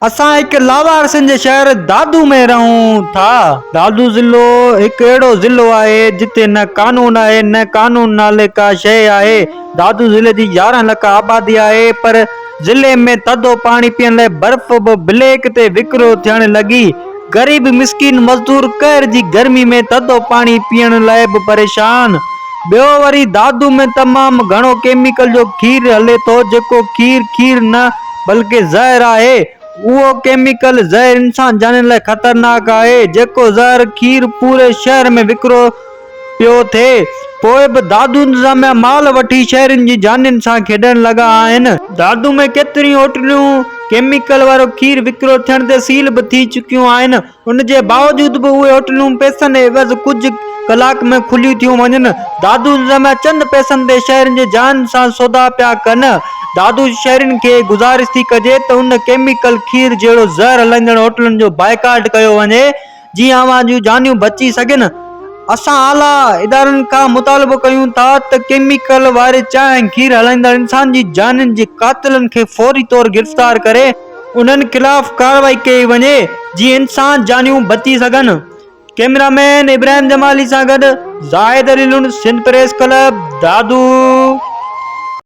اسان هڪ لاوارثن جي شهر دادو ۾ رهون ٿا. دادو ضلعو هڪ اهڙو ضلعو آهي جتي نه قانون آهي نه قانون نالي ڪا شيء آهي. دادو ضلعي جي 11 لک آبادي آهي پر ضلعي ۾ ٿڌو پاڻي پيئڻ لاء برف به بليڪ تي وڪرو ٿيڻ لڳي. غريب مسڪين مزدور قهر جي گرمي ۾ ٿڌو پاڻي پيئڻ لاء به پريشان. ٻيو وري دادو ۾ تمام گهڻو ڪيميڪل جو کير هلي ٿو جيڪو کير کير نه بلڪه زهر آهي. اهو ڪيميڪل زهر انسان جانين لاء خطرناڪ آهي، جيڪو زهر کير پوري شهر ۾ وڪرو پيو ٿئي. پوء به دادو انتظاميا مال وٺي شهرين جي جانين سان کيڏڻ لڳا آهن. دادو ۾ ڪيتريون هوٽلون ڪيميڪل وارو کير وڪرو ٿيڻ تي سيل به ٿي چڪيون آهن. ان جي باوجود به اهي هوٽلون پئسن عيوض ڪجهه ڪلاڪ ۾ کليون ٿيون وڃن. دادو انتظاميا چند پئسن تي شهرين جي جان سان سودا پيا ڪن. دادو شهرين کي گذارش ٿي ڪجي ته ان ڪيميڪل کير جهڙو زهر هلائيندڙ هوٽلن جو بائيڪاٽ ڪيو وڃي جيئن اوهان جون جانيون بچي سگهن. اسان اعليٰ ادارن کان مطالبو ڪيون ٿا ته ڪيميڪل واري چانهه ۽ کير هلائيندڙ انسان جي جانين جي قاتلن کي فوري طور گرفتار ڪري انهن خلاف ڪارروائي ڪئي وڃي جيئن انسان جانيون بچي سگهن. ڪئميرا مين ابراهيم جمالي سان گڏ Zahid Ali Lund Sindh press club Dadu.